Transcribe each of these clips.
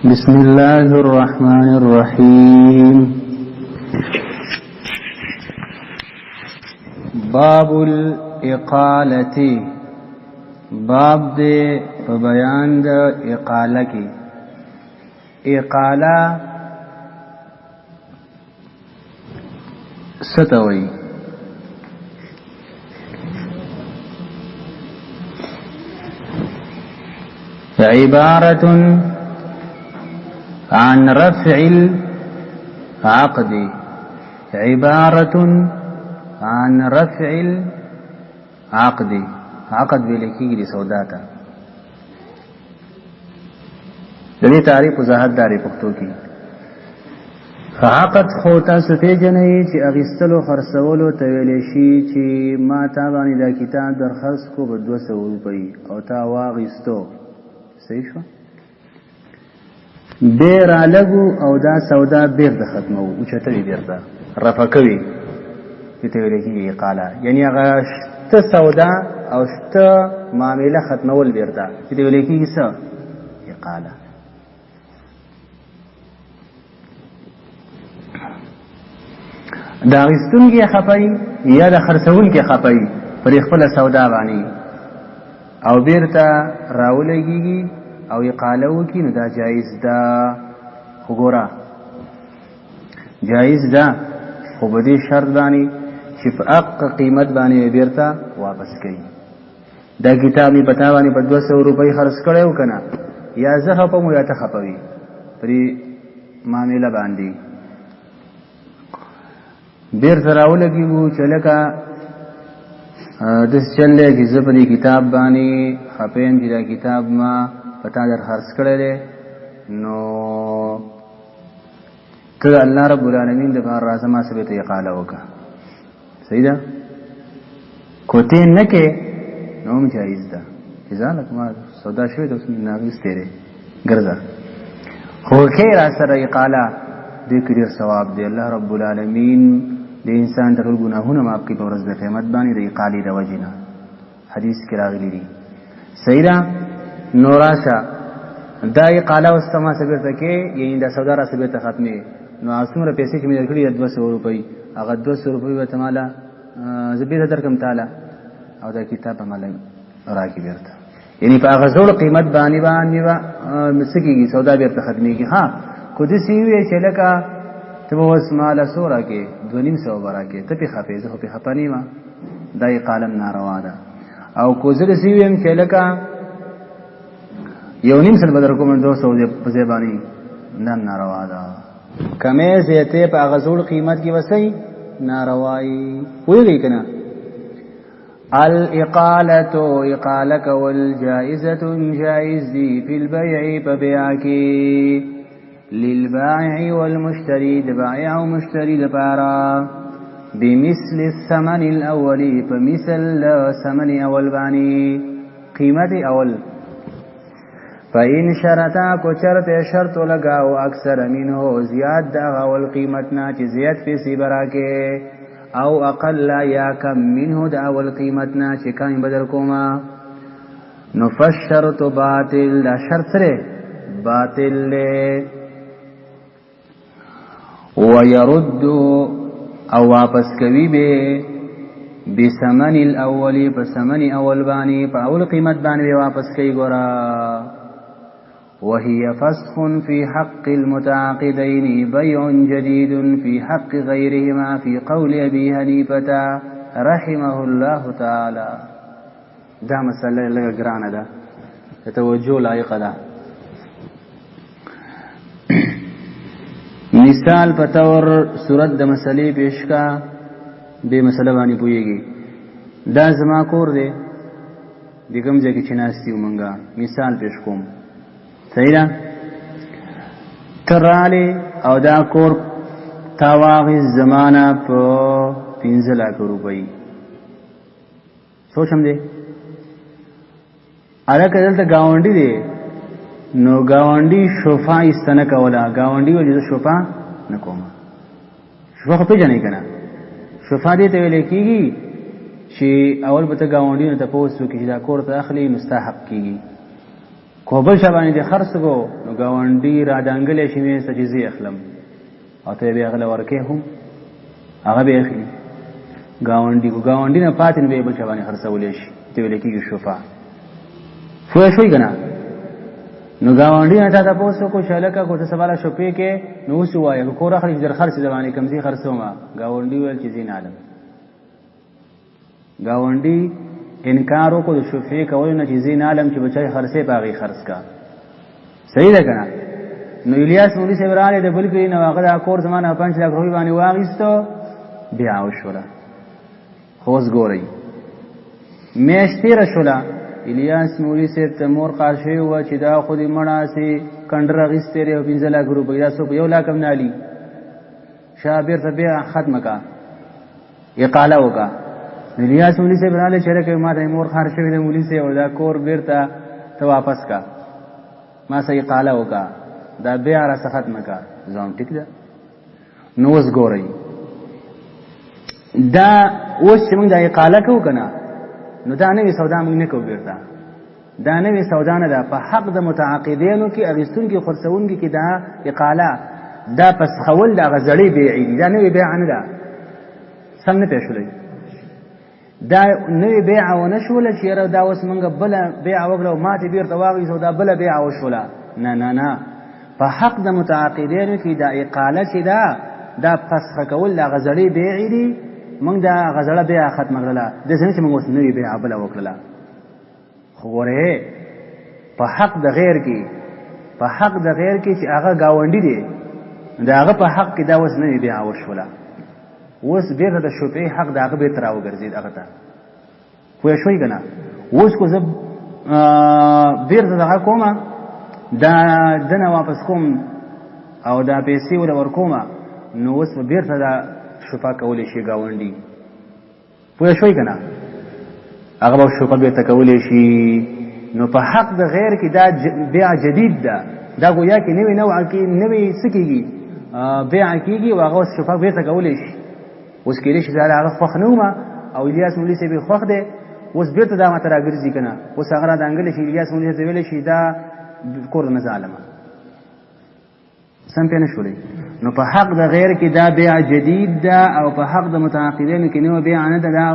بسم الله الرحمن الرحيم. باب الإقالة، باب دې په بیان د اقاله کې. اقاله څه ته وایي؟ عبارة عن رفع العقد، عبارة عن رفع العقد. عقد ویل کېږي د سودا ته. د دې تعریف وضاحت داري پښتو کې. عقد خو تاسو پېژنئ چې اخیستلو خرڅولو ته ویلی شي، چې ما تا باندې دا کتاب در خرڅ کو په 200 روپۍ او تا واخیستو، صحیح شوه؟ بې رالګو او دا سودا بیرته ختموو، اوچتوي، بیرته رفع کوي، دې ته ویل کېږي اقاله. یعنی هغه شته سودا او شته معامله ختمول بیرته، دې ته ویل کېږي څه؟ اقاله. د اخیستونکي خفه یا د خرڅوونکي خفه پر خپله سودا باندې او بیرته راولګیږي او اقاله وکړي، نو دا جایز ده. خو ګوره، جایز ده خو په دې شرط باندې چې په حق قیمت باندې بیرته واپس کوي. دا کتاب مې په تا باندې په 200 روپۍ خرڅ کړی و که نه، یا زه خفه وم یا ته خفه وي پرې معامله باندې، بیرته راولګېږو چې لکه داسې چل دی چې زه په دې کتاب باندې خفه یم چې دا کتاب ما په تا در خرڅ کړی دی، نو ته د الله رب العالمین دپاره راځه ما سره ته اقاله وکړه. صحیح ده؟ کوتې نه کې نو هم جایز ده چې ځه لکه ما سودا شوې ده، اوس مې نه اخیستی دی، ګرځه. خو کې را سره اقاله، دې کې ډېر ثواب دی. الله رب العالمین د انسان د ټول ګناهونه معاف کړي په ورځ د قیامت باندې د اقالې د وجې نه، حدیث کې راغلي دي. صحیح ده؟ نو راشه دا اقاله اوس ته ما سره بیرته کې، یعنی دا سودا را سره بیرته ختمې، نو هغه څومره پیسې چې مې درکړي 200 روپۍ، هغه 200 روپۍ به ته ماله زه بیرته درکړم تاله، او دا کتاب به ماله راکړي بیرته. یعنی په هغه زوړ قیمت باندې به څه کېږي؟ سودا بیرته ختمېږي. ها، که داسې وي چې لکه ته به اوس ماله څو راکړې، 250 به راکړې، ته پرې خفه یې، زه خو پرې خفه نه یم، دا اقاله هم ناروا ده. او که زه داسې ویم چې لکه 1.5 به در کوم 200 په ځای باندې، دا هم ناروا ده. کمې زیاتې په هغه زوړ قیمت کې به صحیح ناروا وي. پوهېږئ که نه؟ الإقالة، إقالة کول، جائزة جائز دي، في البيع په بيع کې، للبائع والمشتري، د بائع او مشتري لپاره، بمثل الثمن الأول، په مثل ثمن اول باندې، قیمت اول. فإن شرطا، کو چرته شرط لګاو، اکثر منه، زیات د اول قیمت نه، چې زیات پیسې براکه، او اقل یا کم، منه، د اول قیمت نه، چې کم بدل کوما، نو فالشرط باطل، دا شرط سره باطل دی. ويرد، او واپس کوي به، بثمن الاول، په ثمن اول باندې، په اول قیمت باندې واپس کوي. ګورا، وهي فسخ في حق المتعاقدين، بيع جديد في حق غيرهما في قول أبي حنيفة رحمه الله تعالى. دا مسله لږه ګرانه ده، د توجه لایقه ده. مثال په تور صورت د مسلې پیش کا، دې مسله باندې پوهیږي. دا زما کور دی، د کوم ځای کې چې ناست یو مونږه، مثال پیش کوم، صحیح ده؟ ته راغلې او دا کور تا واخیست زما نه په 5 لاکه روپۍ. سوچ هم دی، هلکه دلته ګاونډي دی، نو ګاونډي شفا ایسته نه کوله. ګاونډي ویل زه شفا نه کوم. شفا خو پېژنئ که نه؟ شفا دې ته ویل کېږي چې اول به ته ګاونډي نه تپوس وکړي چې دا کور ته اخلي نو ستا حق کېږي. کو بل چا باندې دې خرڅ کو، نو ګاونډي را دانګلی شي مېز ته چې زه یې اخلم، او ته یې بیا هغه له ورکې هم، هغه به یې اخلي. ګاونډي کو ګاونډي نه پاتې، نو بیا یې بل چا باندې خرڅولی شي، ته ویل کېږي شفا. پوه شوئ که نه؟ نو ګاونډي نه تا تپوس وکړو چې هلکه کو ته سبا له شپې کې، نو اوس ووایه که کور اخلي چې در خرڅ یې درباندې کړم، زه یې خرڅوم. ګاونډي وویل چې زه یې نه اخلم. ګاونډي انکار وکړو د شفعې کولو نه چې زه نه علم چې بچای خرڅې په هغې خرڅ کا. صحیح ده که نه؟ نو الیاس مولوي صاحب راغی د بل کلي نه، هغه دا کور زما نه 5 لاک روپۍ باندې واخیستو، بیا وشوله. خو اوس ګورئ، میاشت تېره شوله، الیاس مولوي صاحب ته مور قار شوې وه چې دا خو دې مړه هسې کنډر اخیستی دی او 5 لاک روپۍ، دا څوک 1 لاک هم نه الي. شا بېرته بیا ختمه کا، اقاله وکړه. نو الیاس مولوي صاحب راغلی چې هلکه ما ته مور خار شوې ده مولوي صاحب، او دا کور بېرته ته واپس کا، ما سره اقاله وکړه، دا بیا راڅخه ختمه کړه. زه وایم ټیک ده. نو اوس ګورئ، دا اوس چې موږ دا اقاله کوو که نه، نو دا نوې سودا موږ نه کوو بېرته، دا نوې سودا نه ده. په حق د متعاقدینو کې، اخیستونکي خرڅوونکي کې دا اقاله، دا پسخول د هغه زړې بیعې دي، دا نوې بیعه نه ده. سم نه پېښولی؟ دا نوې بیعه ونه شوله چې یاره دا اوس موږ بله بیعه وکړه او ماتې بېرته واخیسته او دا بله بیعه وشوله. نه نه نه، په حق د متعاقدینو کې دا اقاله چې ده، دا فسخه کول د هغه زړې بیعې دي. موږ دا هغه زړه بیعه ختمه کړله، داسې نه چې موږ اوس نوې بیعه بله وکړله. خو ګورې په حق د غیر کې، په حق د غیر کې چې هغه ګاونډي دی، د هغه په حق کې دا اوس نوې بیعه وشوله، اوس بېرته د شفعې حق د هغه بېرته راوګرځېد هغه ته. پوه شوئ که نه؟ اوس کو زه بېرته دغه کوم، دا دنه واپس کوم او دا پیسې وله ورکوم، نو اوس به بېرته دا شفا کولی شي ګاونډي. پوه شوئ که نه؟ هغه به شفا بېرته کولی شي. نو په حق د غیر کې دا بیع جدید ده، دا ګویا کې نوې نوع کې نوې څه کېږي، بیع کېږي، او هغه اوس شفا بېرته کولی شي. اوس کېدای شي دا هغه خوښ نه ومه او الیاس مولوي صاحب یې خوښ دی، اوس بېرته دا ماته راګرځي که نه. اوس هغه را دانګلی شي، الیاس مولوي صاحب ته ویلی شي دا کور نه زه علمه. سم پې نه شولې؟ نو په حق د غیر کې دا بیع جدید ده، او په حق د متعاقدینو کې نوې بیع نه ده، دا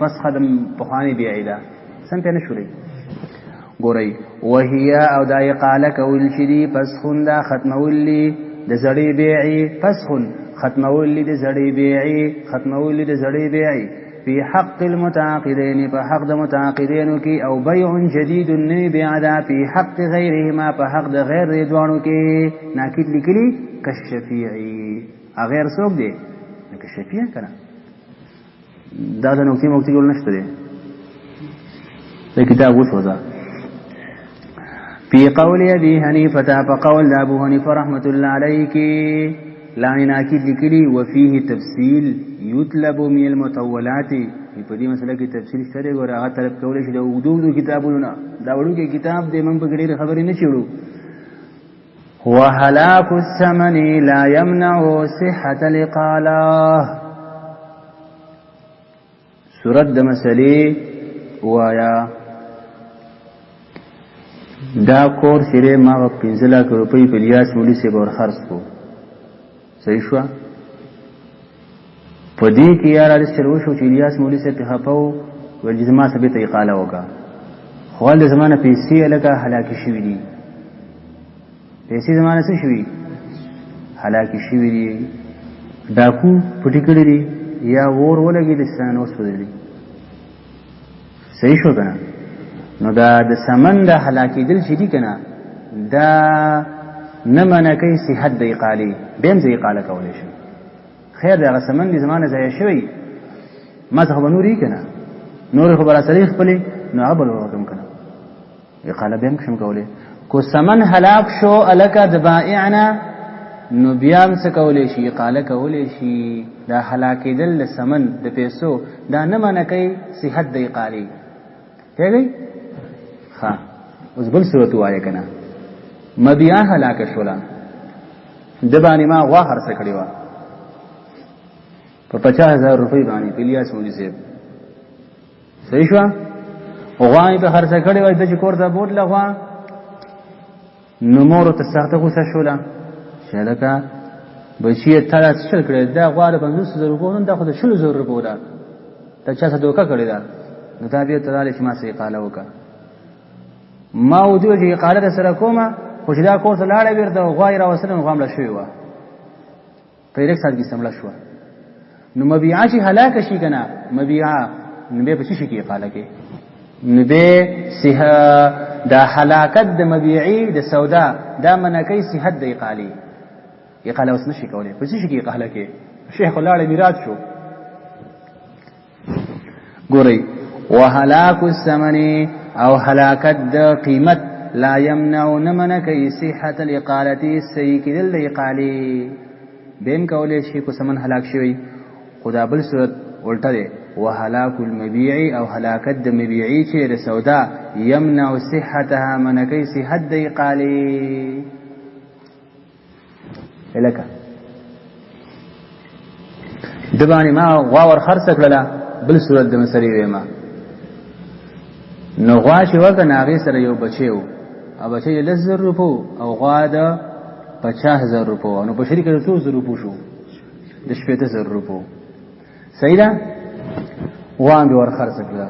فسخه د پخوانۍ بیع ده. سم پې نه شولې؟ ګورئ، وهي او دا اقاله کول چې دي، فسخ دا ختمول دي د زړې بیعې، فسخ ختمول دي د زړې بیعې، ختمول دي د زړې بیعې فی حق المتعاقدین، په حق د متعاقدینو کې، او بیع جدید نوې بیع ده فی حق غیرهما، په حق د غیر دې دواړو کې. ناکید لیکلي کشفیعي، غیر څوک دی؟ لکه شفیع که نه. دا د نکتې مکتې جوړ نشته دی، د کتاب وسوځه. فی قول ابي حنیفه، په قول د ابو حنیفه رحمت الله علیه کې لاندې ناکید لیکلي وفيه تفصیل یطلب من المطولات. په دې مسله کې تفصیل شته دی، ګوره هغه طلب کولی شي د اوږدو اوږدو کتابونو نه. دا وړوکی کتاب دی، موږ پکې ډېرې خبرې نه چېړو. وهلاك الثمن لا يمنع صحة الإقالة. صورت د مسلې وایا، دا کور چې دی ما به 5 لاکه روپۍ په الیاس مولوي صاحب ور خرڅ کړو. صحیح شوه؟ په دې کې یاره داسې چل وشو چې الیاس مولوي صاحب پرې خفه و، ویل چې زما سره بېرته اقاله وکړه، خو هلته زما نه پیسې هلکه هلاکې شوي دي، پیسې زما نه څه شوي، هلاکې شوي دي، ډاکو پټې کړي دي یا اور ولګېد چې څنګه وسوځېدلي. صحیح شو که نه؟ نو دا د سمن د هلاکېدل چې دي که نه، دا نه منع کوي صحت د اقالې، بیا هم زه اقاله کولی شم. خیر دی، هغه سمن دې زما نه ضایع شوی، ما څخه به نور یې که نه، نورې خو به راسره خپلې، نو هغه به ورکړم که نه، اقاله بیا هم شم کولی. کو سمن هلاک شو هلکه د بائع نه، نو بیا هم څه کولی شي، اقاله کولی شي. دا هلاکېدل د سمن د پیسو دا نه منع کوي صحت د اقالې. پوهېږئ؟ ښه، اوس بل صورت ووایه که نه. مبیا هلاکه شوله، د باندې ما غوا خرڅه کړې وه په 50,000 روپۍ باندې په الیاس مولوي صاحب. صحیح شوه؟ غوا یې په خرڅه کړې وه، ده چې کور ته بوتله غوا نو مور ته سخته غوسه شوله چې هلکه بچیه تا دا څه چل کړی، دا غوا د 50,000 روپو نن دا خو د 20,000 روپو ده، تا چا څه دوکه کړې ده؟ نو دا بېرته راغلی چې ما سره اقاله وکړه. ما ودی ویل چې اقاله در سره کومه، خو چې دا کور ته لاړی بېرته غوا یې راوستله، نو غوا مړه شوې وه، په یو ساعت کې سمړه شوه. نو مبيعه چې هلاکه شي که نه مبيعه، نو بیا په څه شي کې اقاله کوي؟ نو بیا د هلاکت د مبيعي د سودا دا منع کوي صحت د اقالې. اقاله اوس نشي کولی، په څه شي کې اقاله کوي؟ شیخ لاړی میراث شو. ګورئ، وهلاک الثمن او هلاکت د قیمت لا يمنع نه منع کوي صحت الاقالة صحیح کېدل د اقالې. بیم کولی شي که ثمن هلاک شوی، خو دا بل صورت الټه دی. وهلاک المبيع او هلاکت د مبيعي چې د سودا يمنع صحتها منع کوي صحت د اقالې. لکه د باندې ما غوا ور خرڅه کړله، بل صورت د مسلې ویم. نو غوا چې وه که نه هغې سره یو بچی و، او بچی یې 10,000 روپو او غوا د 50,000 روپو، نو په شریکه د څو زر روپو شو؟ د 60,000 روپو. صحیح ده؟ غوا مې ور خرڅه کړله.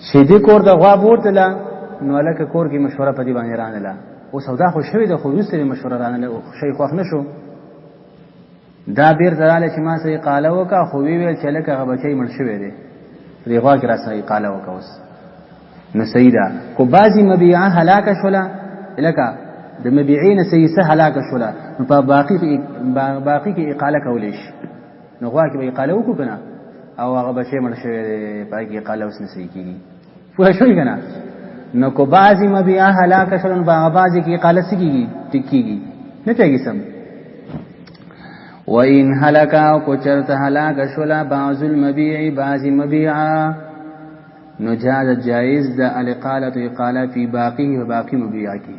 چې دې کور د غوا بوتله، نو هلکه کور کې مشوره په دې باندې رانله. اوس سودا خو شوې ده، خو وروسته یې مشوره رانله، شی خوښ نه شو. دا بېرته راغله چې ما سره اقاله وکړه، خو ویې ویل چې هلکه هغه بچی مړ شوی دی، په دې غوا کې راسره اقاله وکړه اوس. نو صحیح ده، خو بعضې مبیعه هلاکه شوله، لکه د مبیعې نه صحیح څه هلاکه شوله، نو په باقي کې اقاله کولی شي. نو غوا کې به اقاله وکړو که نه؟ او هغه بچی مړ شوی دی، په هغې کې اقاله اوس نه صحیح کېږي. پوه شوئ که نه؟ نو که بعضې مبیعه هلاکه شوله، نو په هغه بعضې کې اقاله څه کېږي؟ ټیک کېږي. نه پوهېږي سم؟ وإن هلک او که چېرته هلاکه شوله بعض المبیع بعضې مبیعه، نو جاز جایز ده الاقالة اقاله فی باقیه په باقي مبیعه کې.